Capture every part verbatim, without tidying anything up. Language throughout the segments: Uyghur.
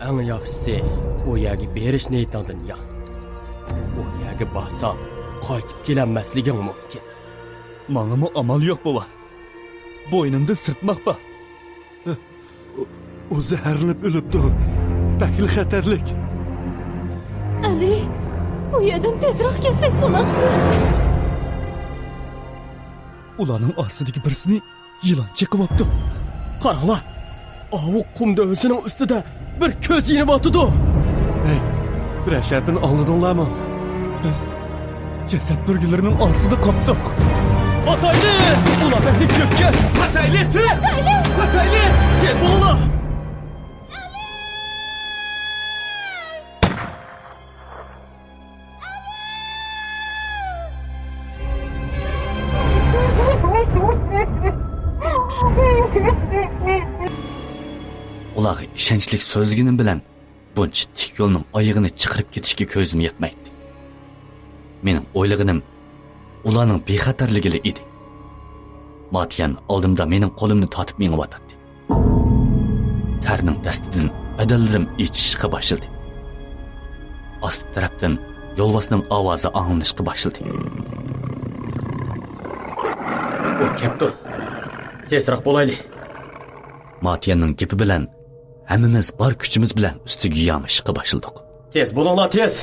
ئەڭ ياخشىسى، ئۇ يەرگە بېرىش نىيىتىڭدىن يان. ئۇ يەرگە بارساڭ، قايتىپ كېلەلمەسلىكىڭ مۇمكىن. ماڭىمۇ ئامال يوق، بوۋا. بوينۇمدا سىرتماق بار. ئۇ، ئۇ زەھەرلىنىپ ئۆلۈپتۇ. بەكلا خەتەرلىك. ئەلى، بۇ يەردىن تېزراق كەتسەك بولاتتى. ئۇلارنىڭ ئارىسىدىكى بىرسىنى يىلان چېقىۋاپتۇ. قاراڭلار، ئاۋۇ قۇم دۆۋىسىنىڭ ئۈستىدە بىر كۆز يېنىۋاتىدۇ. ھەي، بىرەر شەپىنى ئاڭلىدىڭلارمۇ؟ بىز جەسەت بۈرگىلىرىنىڭ ئارىسىدا قاپتۇق. ئاتايلى! ئۇلار بەكلا كۆپكەن. قاچايلى، تېز! قاچايلى! قاچايلى! تېز بولۇڭلار! ئۇلارغا ئىشەنچلىك سۆزلىگىنىم بىلەن بۇنچە تىك يولنىڭ ئايىغىنى چىقىرىپ كېتىشكە كۆزۈم يەتمەيتتى. مېنىڭ ئويلىغىنىم ئۇلارنىڭ بىخەتەرلىكىلا ئىدى. ماتيەن ئالدىمدا مېنىڭ قولۇمنى تارتىپ مېڭىۋاتاتتى. تەرنىڭ دەستىدىن بەدەنلىرىم ئېچىشقا باشلىدى. ئاستى تەرەپتىن يولۋاسنىڭ ئاۋازى ئاڭلىنىشقا باشلىدى. ئۇ كەپتۇ. تېزراق بولايلى. ماتيەننىڭ گېپى بىلەن ھەممىمىز بار كۈچىمىز بىلەن ئۈستىگە يامىشىشقا باشلىدۇق. تېز بولۇڭلار، تېز!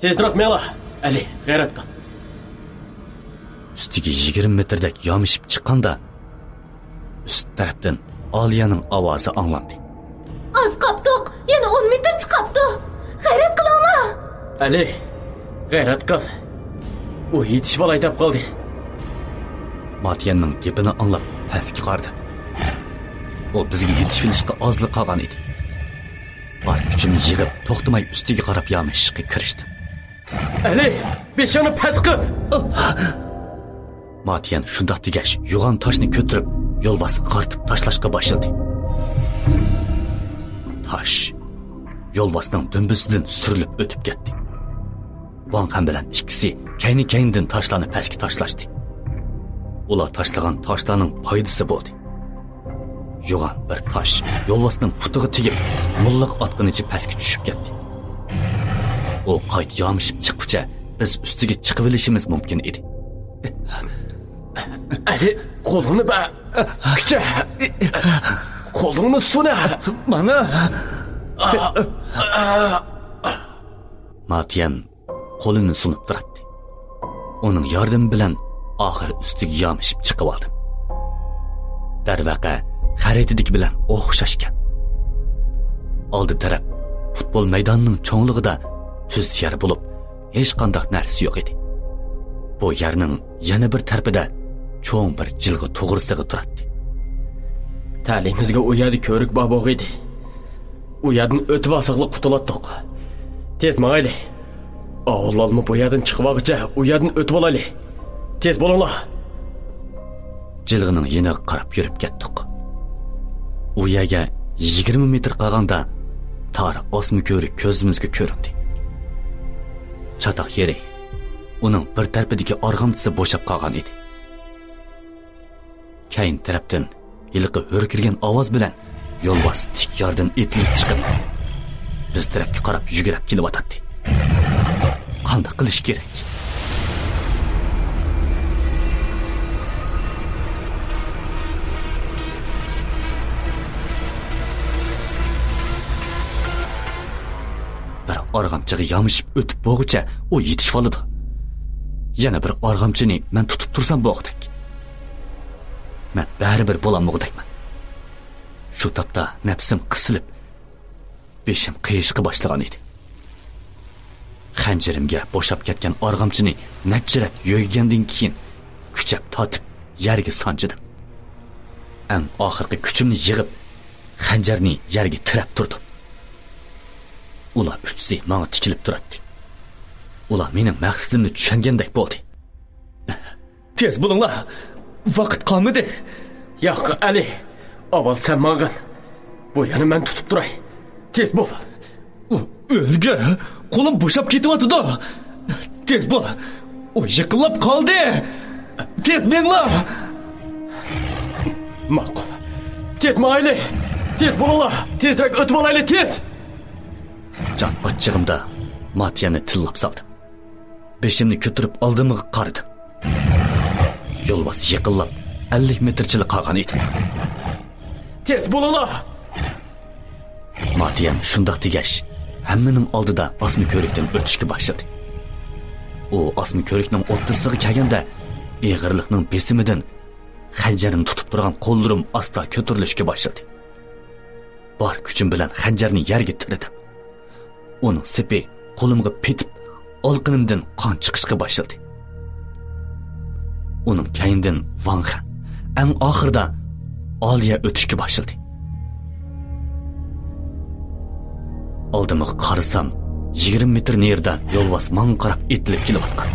تېزراق مېڭىڭلار! ئەلى، غەيرەت قىل! ئۈستىگە يىگىرمە مېتىردەك يامىشىپ چىققاندا، ئۈست تەرەپتىن ئالىيەنىڭ ئاۋازى ئاڭلاندى. ئاز قاپتۇق، يەنە ئون مېتىر چىقاپتۇ. غەيرەت قىلىڭلار! ئەلى، غەيرەت قىل! ئۇ يېتىشىۋالاي دەپ قالدى. ماتيەننىڭ گېپىنى ئاڭلاپ پەسكە قارىدىم. ئۇ بىزگە يېتىشىۋېلىشقا ئازلا قالغان ئىدى. بار كۈچۈمنى يىغىپ، توختىماي ئۈستىگە قاراپ يامىشىشقا كىرىشتىم. ئەلى، بېشىڭنى پەس قىل! ماتيەن شۇنداق دېگەچ، يوغان تاشنى كۆتۈرۈپ، يولۋاسقا قارىتىپ تاشلاشقا باشلىدى. تاش يولۋاسنىڭ دۈمبىسىدىن سۈرۈلۈپ ئۆتۈپ كەتتى. ۋاڭ خەن بىلەن ئىككىسى كەينى-كەينىدىن تاشلارنى پەسكە تاشلاشتى. ئۇلار تاشلىغان تاشلارنىڭ پايدىسى بولدى. يوغان بىر تاش يولۋاسنىڭ پۇتىغا تېگىپ، مۇللىق ئاتقىنىچە پەسكە چۈشۈپ كەتتى. ئۇ قايتا يامىشىپ چىققۇچە بىز ئۈستىگە چىقىۋېلىشىمىز مۇمكىن ئىدى. ئەلى، قولۇڭنى بەر. كۈچە. قولۇڭنى سۇنە. مانا. ماتيەن قولىنى سۇنۇپ تۇراتتى. ئۇنىڭ ياردىمى بىلەن ئاخىر ئۈستىگە يامىشىپ چىقىۋالدىم. دەرۋەقە، خەرىتىدىكى بىلەن ئوخشاشكەن. ئالدى تەرەپ پۇتبول مەيدانىنىڭ چوڭلۇقىدا تۈز يەر بولۇپ، ھېچقانداق نەرسە يوق ئىدى. بۇ يەرنىڭ يەنە بىر تەرىپىدە چوڭ بىر جىلغا توغرىسىغا تۇراتتى. تەلىيىمىزگە ئۇ يەردە كۆۋرۈك بار بولغىيدى. ئۇ يەردىن ئۆتۈۋالساقلا قۇتۇلاتتۇق. تېز ماڭايلى. ئاۋۇللالمۇ بۇ يەردىن چىقىۋالغۇچە ئۇ يەردىن ئۆتۈۋالايلى. تېز بولۇڭلار. جىلغىنىڭ يېنىغا قاراپ يۈرۈپ كەتتۇق. ئۇ يەرگە يىگىرمە مېتىر قالغاندا تار ئاسما كۆۋرۈك كۆزىمىزگە كۆرۈندى. چاتاق يېرى، ئۇنىڭ بىر تەرىپىدىكى ئارغامچىسى بوشاپ قالغان ئىدى. كەينى تەرەپتىن ھېلىقى ھۆركىرىگەن ئاۋاز بىلەن يولۋاس تىك ياردىن ئېتىلىپ چىقىپ، بىز تەرەپكە قاراپ يۈگرەپ كېلىۋاتاتتى. قانداق قىلىش كېرەك؟ بىر ئارغامچىغا يامىشىپ ئۆتۈپ بولغۇچە ئۇ يېتىشىۋالىدۇ. يەنە بىر ئارغامچىنى مەن تۇتۇپ تۇرسام بولغۇدەك. مەن بەرىبىر بولالمىغۇدەكمەن. شۇ تاپتا نەپسىم قىسىلىپ، بېشىم قېيىشقا باشلىغان ئىدى. خەنجىرىمگە بوشاپ كەتكەن ئارغامچىنى نەچچە رەت يۆگىگەندىن كېيىن، كۈچەپ تارتىپ يەرگە سانجىدىم. ئەڭ ئاخىرقى كۈچۈمنى يىغىپ، خەنجەرنى يەرگە تىرەپ تۇردۇم. ئۇلار ئۈچىسى ماڭا تىكىلىپ تۇراتتى. ئۇلار مېنىڭ مەقسىتىمنى چۈشەنگەندەك بولدى. تېز بولۇڭلار! ۋاقىت قالمىدى! ياق، ئەلى! ئاۋۋال سەن ماڭغىن. بۇ يەرنى مەن تۇتۇپ تۇراي. تېز بول! ئۆلگۈر! قولۇم بوشاپ كېتىۋاتىدۇ! تېز بول! ئۇ يېقىنلاپ قالدى! تېز مېڭىڭلار! ماقۇل. تېز ماڭايلى! تېز بولۇڭلار! تېزرەك ئۆتۈۋالايلى، تېز! جان ئاچچىقىمدا ماتيەننى تىللاپ سالدىم. بېشىمنى كۆتۈرۈپ ئالدىمغا قارىدىم. يولۋاس يېقىنلاپ ئەللىك مېتىرچىلا قالغان ئىدى. تېز بولۇڭلار! ماتيەن شۇنداق دېگەچ، ھەممىنىڭ ئالدىدا ئاسما كۆۋرۈكتىن ئۆتۈشكە باشلىدى. ئۇ ئاسما كۆۋرۈكنىڭ ئوتتۇرىسىغا كەلگەندە، ئېغىرلىقنىڭ بېسىمىدىن خەنجەرنى تۇتۇپ تۇرغان قوللىرىم ئاستا كۆتۈرۈلۈشكە باشلىدى. بار كۈچۈم بىلەن خەنجەرنى يەرگە تىرىدىم. ئۇنىڭ سېپى قولۇمغا پېتىپ، ئالىقىنىمدىن قان چىقىشقا باشلىدى. ئۇنىڭ كەينىدىن ۋاڭ خەن، ئەڭ ئاخىرىدا ئالىيە ئۆتۈشكە باشلىدى. ئالدىمغا قارىسام، يىگىرمە مېتىر نېرىدا يولۋاس ماڭا قاراپ ئېتىلىپ كېلىۋاتقان.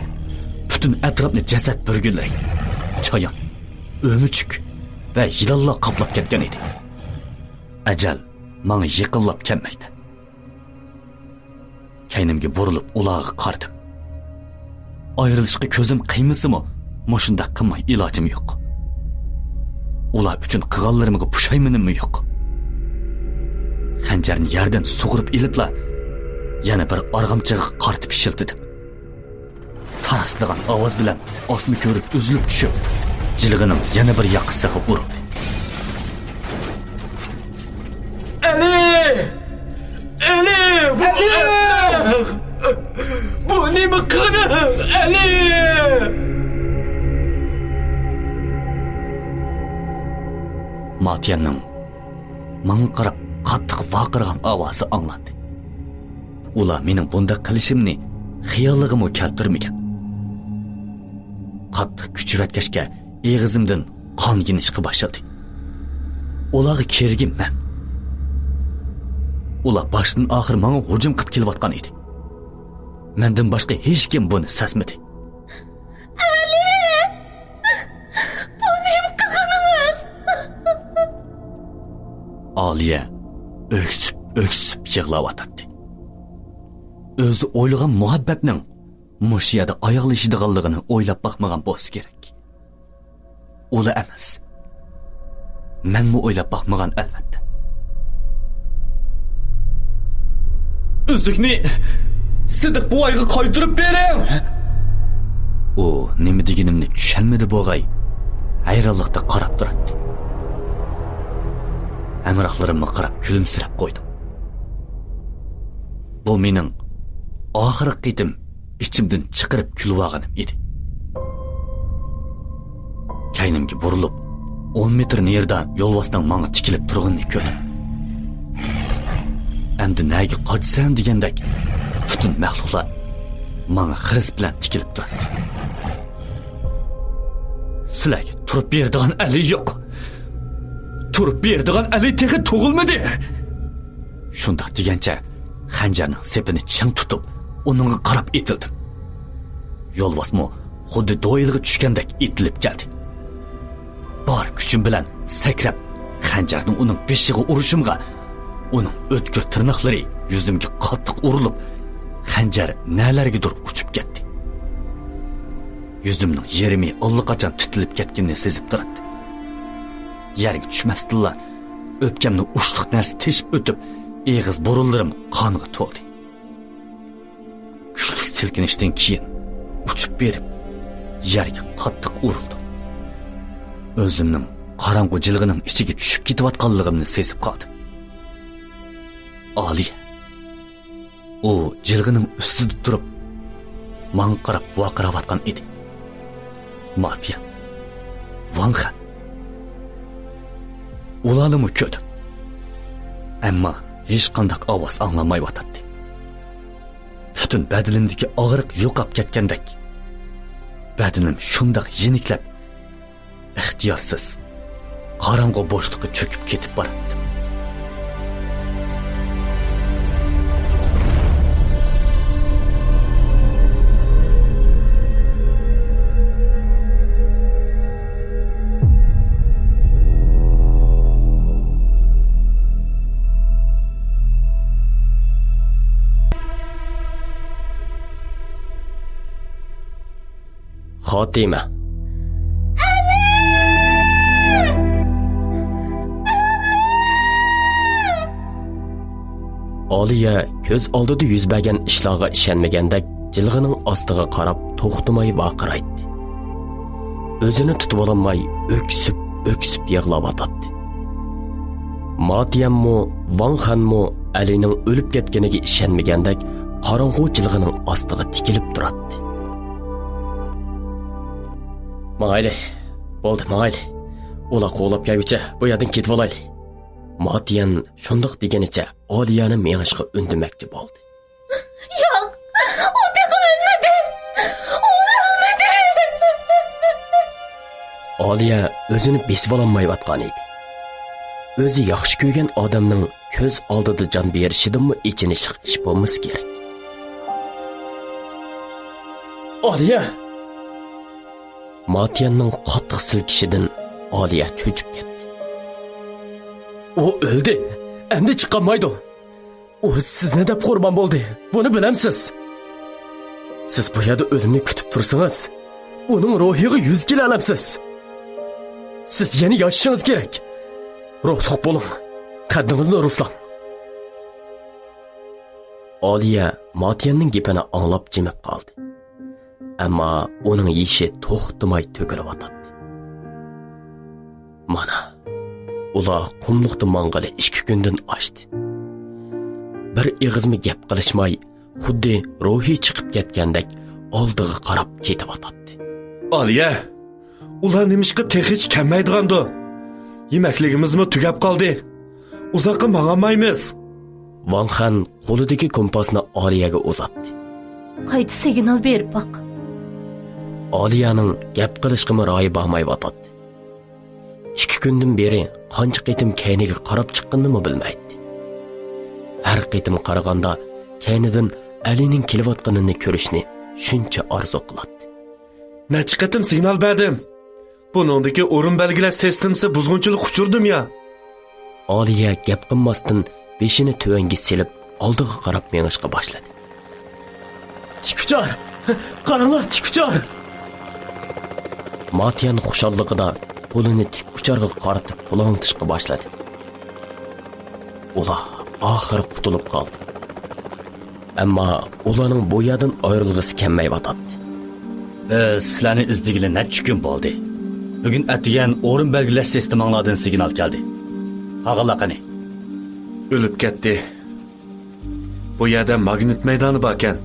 پۈتۈن ئەتراپنى جەسەت بۆرگۈنلىرى، چايان، ئۆمۈچۈك ۋە يىلانلار قاپلاپ كەتكەن ئىدى. ئەجەل ماڭا يېقىنلاپ كەلمەكتە. كەينىمگە بۇرۇلۇپ ئۇلارغا قارىدىم. ئايرىلىشقا كۆزۈم قىيمىسىمۇ، مۇشۇنداق قىلماي ئىلاجىم يوق. ئۇلار ئۈچۈن قىلغانلىرىمغا پۇشايمىنىممۇ يوق. خەنجەرنى يەردىن سۇغۇرۇپ ئېلىپلا، يەنە بىر ئارغامچىغا قارىتىپ شىلتىدىم. تاراسلىغان ئاۋاز بىلەن ئاسما كۆۋرۈك ئۈزۈلۈپ چۈشۈپ، جىلغىنىڭ يەنە بىر ياقىسىغا ئۇرۇلدى. ئەلى! ئەلى! بۇ، ئەلى! بۇ نېمە قىلدىڭ، ئەلى؟ ماتيەننىڭ ماڭا قاراپ قاتتىق ۋارقىرىغان ئاۋازى ئاڭلاندى. ئۇلار مېنىڭ بۇنداق قىلىشىمنى خىيالىغىمۇ كەلتۈرمىگەن. قاتتىق كۈچىۋەتكەچكە، ئېغىزىمدىن قان يېنىشقا باشلىدى. ئۇلارغا كېرىگىم مەن. ئۇلار باشتىن ئاخىر ماڭا ھۇجۇم قىلىپ كېلىۋاتقان ئىدى. مەندىن باشقا ھېچكىم بۇنى سەزمىدى. ئەلى! بۇ نېمە قىلغىنىڭىز؟ ئالىيە ئۆكسۈپ-ئۆكسۈپ يىغلاۋاتاتتى. ئۆزى ئويلىغان مۇھەببەتنىڭ مۇشۇ يەردە ئاياغلىشىدىغانلىقىنى ئويلاپ باقمىغان بولسا كېرەك. ئۇلا ئەمەس. مەنمۇ ئويلاپ باقمىغان، ئەلۋەتتە. ئۈزۈكنى سىدىق بوۋايغا قايتۇرۇپ بېرىڭ! ئۇ نېمە دېگىنىمنى چۈشەنمىدى بوغاي، ھەيرانلىقتا قاراپ تۇراتتى. ھەمراھلىرىمغا قاراپ كۈلۈمسىرەپ قويدۇم. بۇ مېنىڭ ئاخىرقى قېتىم ئىچىمدىن چىقىرىپ كۈلۈۋالغىنىم ئىدى. كەينىمگە بۇرۇلۇپ، ئون مېتىر نېرىدا يولۋاسنىڭ ماڭا تىكىلىپ تۇرغىنىنى كۆردۈم. ئەمدى نەگە قاچىسەن دېگەندەك، پۈتۈن مەخلۇقلار ماڭا خىرىس بىلەن تىكىلىپ تۇراتتى. سىلەرگە تۇرۇپ بېرىدىغان ئەلى يوق. تۇرۇپ بېرىدىغان ئەلى تېخى تۇغۇلمىدى. شۇنداق دېگەنچە خەنجەرنىڭ سېپىنى چىڭ تۇتۇپ، ئۇنىڭغا قاراپ ئېتىلدىم. يولۋاسمۇ خۇددى دويىلىغا چۈشكەندەك ئېتىلىپ كەلدى. بار كۈچۈم بىلەن سەكرەپ، خەنجەرنى ئۇنىڭ بېشىغا ئۇرۇشۇمغا، ئۇنىڭ ئۆتكۈر تىرناقلىرى يۈزۈمگە قاتتىق ئۇرۇلۇپ، خەنجەر نەلەرگىدۇر ئۇچۇپ كەتتى. يۈزۈمنىڭ يېرىمى ئاللىقاچان تىتىلىپ كەتكىنىنى سېزىپ تۇراتتىم. يەرگە چۈشمەستىنلا، ئۆپكەمنى ئۇچلۇق نەرسە تېشىپ ئۆتۈپ، ئېغىز بۇرۇنلىرىم قانغا تولدى. كۈچلۈك سىلكىنىشتىن كېيىن ئۇچۇپ بېرىپ، يەرگە قاتتىق ئۇرۇلدۇم. ئۆزۈمنىڭ قاراڭغۇ جىلغىنىڭ ئىچىگە چۈشۈپ كېتىۋاتقانلىقىمنى سېزىپ قالدىم. ئالىيە. ئۇ جىلغىنىڭ ئۈستىدە تۇرۇپ، ماڭا قاراپ ۋارقىراۋاتقان ئىدى. ماتيەن، ۋاڭ خەن. ئۇلارنىمۇ كۆردۈم. ئەمما ھېچقانداق ئاۋاز ئاڭلانمايۋاتاتتى. پۈتۈن بەدىنىمدىكى ئاغرىق يوقاپ كەتكەندەك، بەدىنىم شۇنداق يېنىكلەپ، ئىختىيارسىز قاراڭغۇ بوشلۇققا چۆكۈپ كېتىپ باراتتىم. خاتىمە. ئالىيە كۆز ئالدىدا يۈز بەرگەن ئىشلارغا ئىشەنمىگەندەك جىلغىنىڭ ئاستىغا قاراپ توختىماي ۋارقىرايتتى. ئۆزىنى تۇتۇۋالالماي ئۆكسۈپ-ئۆكسۈپ يىغلاۋاتاتتى. ماتيەنمۇ، ۋاڭ خەنمۇ ئەلىنىڭ ئۆلۈپ كەتكىنىگە ئىشەنمىگەندەك قاراڭغۇ جىلغىنىڭ ئاستىغا تىكىلىپ تۇراتتى. ماڭايلى. بولدى، ماڭايلى. ئۇلار قوغلاپ كەلگۈچە بۇ يەردىن كېتىۋالايلى. ماتيەن شۇنداق دېگىنىچە ئالىيەنى مېڭىشقا ئۈندىمەكچى بولدى. ياق، ئۇ تېخى ئۆلمىدى. ئۇ ئۆلمىدى. ئالىيە ئۆزىنى بېسىۋالالمايۋاتقان ئىدى. ئۆزى ياخشى كۆرگەن ئادەمنىڭ كۆز ئالدىدا جان بېرىشىدىنمۇ ئېچىنىشلىق ئىش بولمىسا كېرەك. ئالىيە! ماتيەننىڭ قاتتىق سىلكىشىدىن ئالىيە چۆچۈپ كەتتى. ئۇ ئۆلدى. ئەمدى چىقالمايدۇ. ئۇ سىزنى دەپ قۇربان بولدى. بۇنى بىلەمسىز؟ سىز بۇ يەردە ئۆلۈمنى كۈتۈپ تۇرسىڭىز، ئۇنىڭ روھىغا يۈز كېلەلەمسىز؟ سىز يەنە ياشىشىڭىز كېرەك. روھلۇق بولۇڭ. قەددىڭىزنى رۇسلاڭ. ئالىيە ماتيەننىڭ گېپىنى ئاڭلاپ جىمىپ قالدى. ئەمما ئۇنىڭ يېشى توختىماي تۆكۈلۈۋاتاتتى. مانا، ئۇلار قۇملۇقتا ماڭغىلى ئىككى كۈندىن ئاشتى. بىر ئېغىزمۇ گەپ قىلىشماي، خۇددى روھى چىقىپ كەتكەندەك ئالدىغا قاراپ كېتىۋاتاتتى. ئالىيە، ئۇلار نېمىشقا تېخىچە كەلمەيدىغاندۇ؟ يېمەكلىكىمىزمۇ تۈگەپ قالدى. ئۇزاققا ماڭالمايمىز. ۋاڭ خەن قولىدىكى كومپاسنى ئالىيەگە ئۇزاتتى. قايتا سىگنال بېرىپ باق. ئالىيەنىڭ گەپ قىلىشقىمۇ رايى بارمايۋاتاتتى. ئىككى كۈندىن بېرى قانچە قېتىم كەينىگە قاراپ چىققىنىنىمۇ بىلمەيتتى. ھەر قېتىم قارىغاندا كەينىدىن ئەلىنىڭ كېلىۋاتقىنىنى كۆرۈشنى شۇنچە ئارزۇ قىلاتتى. نەچچە قېتىم سىگنال بەردىم. بۇنىڭدىكى ئورۇن بەلگىلەش سىستېمىسى بۇزغۇنچىلىق ئۇچۇردىمۇ يا؟ ئالىيە گەپ قىلماستىن بېشىنى تۆۋەنگە سېلىپ، ئالدىغا قاراپ مېڭىشقا باشلىدى. تىك ئۇچار! قاراڭلار، تىك ئۇچار! ماتيەن خۇشاللىقىدا قولىنى تىك ئۇچارغا قارىتىپ پۇلاڭلىتىشقا باشلىدى. ئۇلار ئاخىرى قۇتۇلۇپ قالدى. ئەمما ئۇلارنىڭ بۇ يەردىن ئايرىلغۇسى كەلمەيۋاتاتتى. بىز سىلەرنى ئىزدىگىلى نەچچە كۈن بولدى. بۈگۈن ئەتىگەن ئورۇن بەلگىلەش سىستېماڭلاردىن سىگنال كەلدى. قالغانلار قېنى؟ ئۆلۈپ كەتتى. بۇ يەردە ماگنىت مەيدانى باركەن.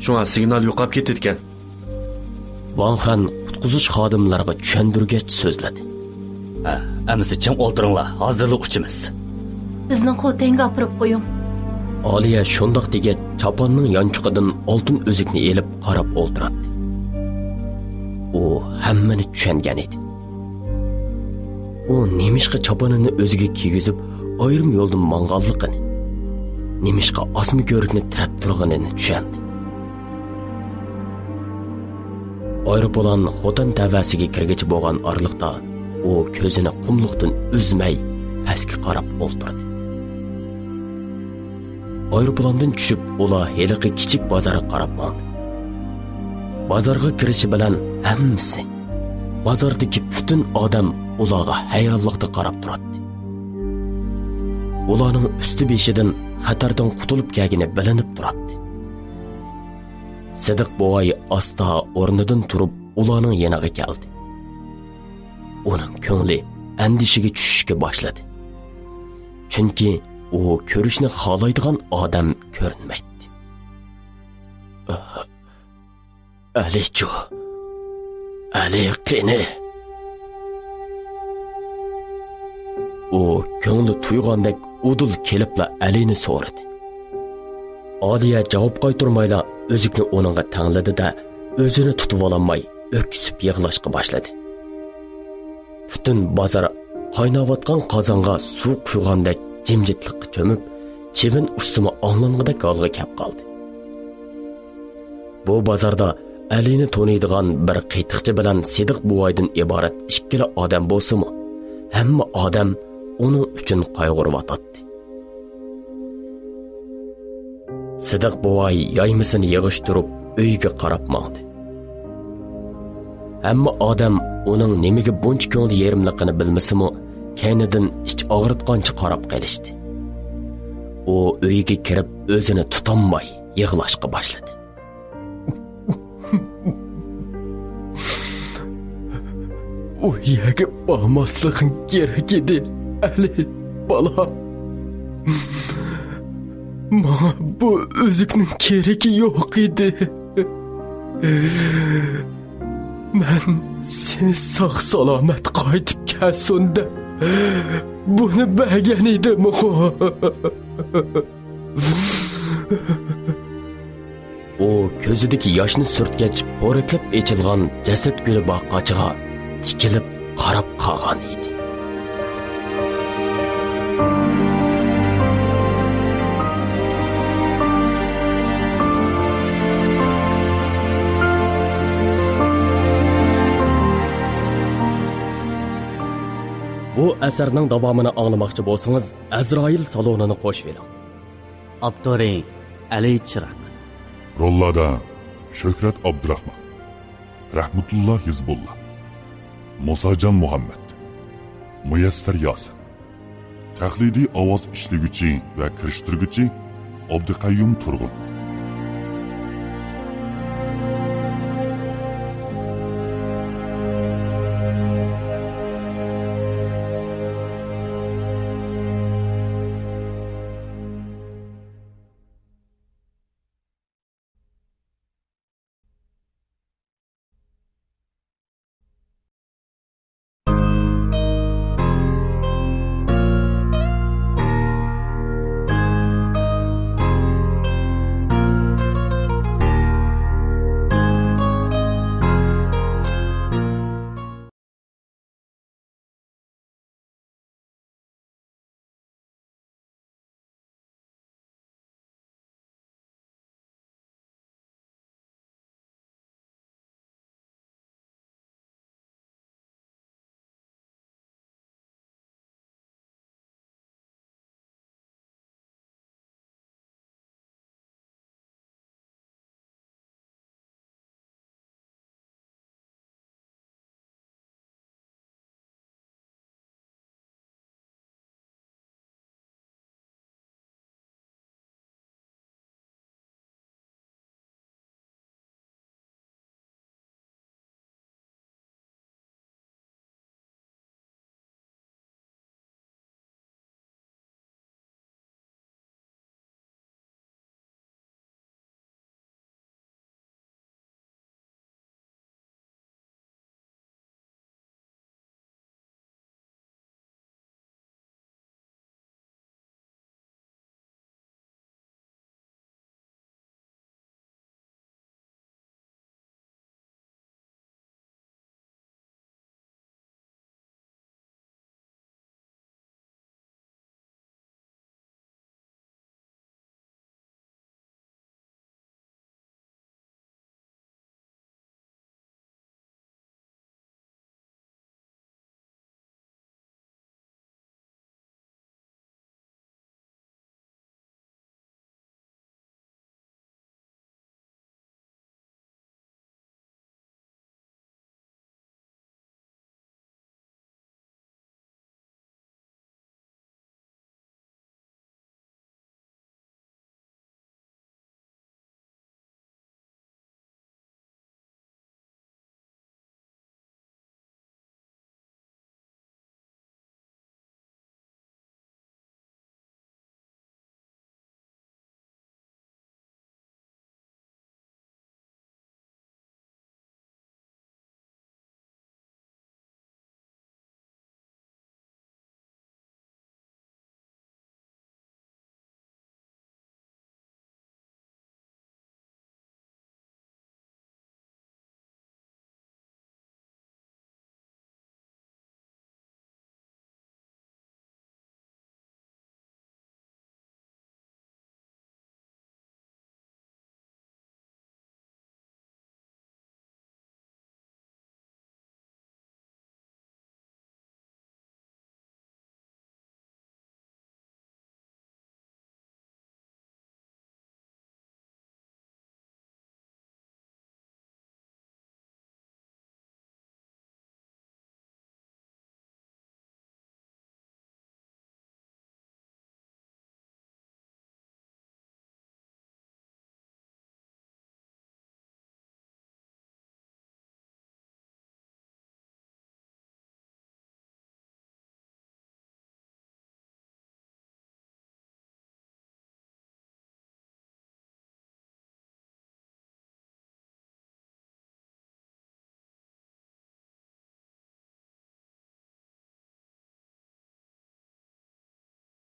شۇڭا سىگنال يوقاپ كېتىدىكەن. ۋاڭ خەن قۇتقۇزۇش خادىملىرىغا چۈشەندۈرگەچ سۆزلىدى. ھە، ئەمىسە چىڭ ئولتۇرۇڭلار، ھازىرلا ئۇچىمىز. بىزنى خوتەنگە ئاپىرىپ قويۇڭ. ئالىيە شۇنداق دېگەچ، چاپاننىڭ يانچۇقىدىن ئالتۇن ئۈزۈكنى ئېلىپ قاراپ ئولتۇراتتى. ئۇ ھەممىنى چۈشەنگەن ئىدى. ئۇ نېمىشقا چاپىنىنى ئۆزىگە كىيگۈزۈپ، ئايرىم يولدىن ماڭغانلىقىنى، نېمىشقا ئاسما كۆۋرۈكنى تىرەپ تۇرغىنىنى چۈشەندى. ئايروپىلان خوتەن تەۋەسىگە كىرگۈچە بولغان ئارىلىقتا، ئۇ كۆزىنى قۇملۇقتىن ئۈزمەي پەسكە قاراپ ئولتۇردى. ئايروپىلاندىن چۈشۈپ، ئۇلار ھېلىقى كىچىك بازارغا قاراپ ماڭدى. بازارغا كىرىشى بىلەن ھەممىسى، بازاردىكى پۈتۈن ئادەم ئۇلارغا ھەيرانلىقتا قاراپ تۇراتتى. ئۇلارنىڭ ئۈستى بېشىدىن خەتەردىن قۇتۇلۇپ كەلگىنى بىلىنىپ تۇراتتى. سىدىق بوۋاي ئاستا ئورنىدىن تۇرۇپ، ئۇلارنىڭ يېنىغا كەلدى. ئۇنىڭ كۆڭلى ئەندىشىگە چۈشۈشكە باشلىدى. چۈنكى ئۇ كۆرۈشنى خالايدىغان ئادەم كۆرۈنمەيتتى. ئەلىچۇ، ئەلى قېنى؟ ئۇ كۆڭلى تۇيغاندەك ئۇدۇل كېلىپلا ئەلىنى سورىدى. ئالىيە جاۋاب قايتۇرمايلا ئۈزۈكنى ئۇنىڭغا تەڭلىدى-دە، ئۆزىنى تۇتۇۋالالماي ئۆكسۈپ يىغلاشقا باشلىدى. پۈتۈن بازار قايناۋاتقان قازانغا سۇ قۇيغاندەك جىمجىتلىققا چۆمۈپ، چىۋىن ئۇچسىمۇ ئاڭلانغۇدەك ھالغا كەپ قالدى. بۇ بازاردا ئەلىنى تونۇيدىغان بىر قېتىقچى بىلەن سىدىق بوۋايدىن ئىبارەت ئىككىلا ئادەم بولسىمۇ، ھەممە ئادەم ئۇنىڭ ئۈچۈن قايغۇرۇۋاتاتتى. سىدىق بوۋاي يايمىسىنى يىغىشتۇرۇپ، ئۆيىگە قاراپ ماڭدى. ھەممە ئادەم ئۇنىڭ نېمىگە بۇنچە كۆڭلى يېرىملىقىنى بىلمىسىمۇ، كەينىدىن ئىچ ئاغرىتقانچە قاراپ قېلىشتى. ئۇ ئۆيگە كىرىپ ئۆزىنى تۇتالماي يىغلاشقا باشلىدى. ئۇ يەرگە بارماسلىقىڭ كېرەك ئىدى، ئەلى بالام. ماڭا بۇ ئۈزۈكنىڭ كېرىكى يوق ئىدى. مەن سېنى ساق-سالامەت قايتىپ كەلسۇن دەپ بۇنى بەرگەن ئىدىمغۇ. ئۇ كۆزىدىكى ياشنى سۈرتكەچ، پورەكلەپ ئېچىلغان جەسەت گۈلى بار قاچىغا تىكىلىپ قاراپ قالغان ئىدى. بۇ ئەسەرنىڭ داۋامىنى ئاڭلىماقچى بولسىڭىز، ئەزرائىل سالونىنى قوشۇۋېلىڭ. ئاپتورى: ئەلى چىراق. روللاردا: شۆھرەت ئابدۇراخمان، رەھمەتۇللا ھىزبۇللا، مۇساجان مۇھەممەد، مۇيەسسەر ياسىن. تەقلىدىي ئاۋاز ئىشلىگۈچى ۋە كىرىشتۈرگۈچى: ئابدۇقەييۇم تۇرغۇن.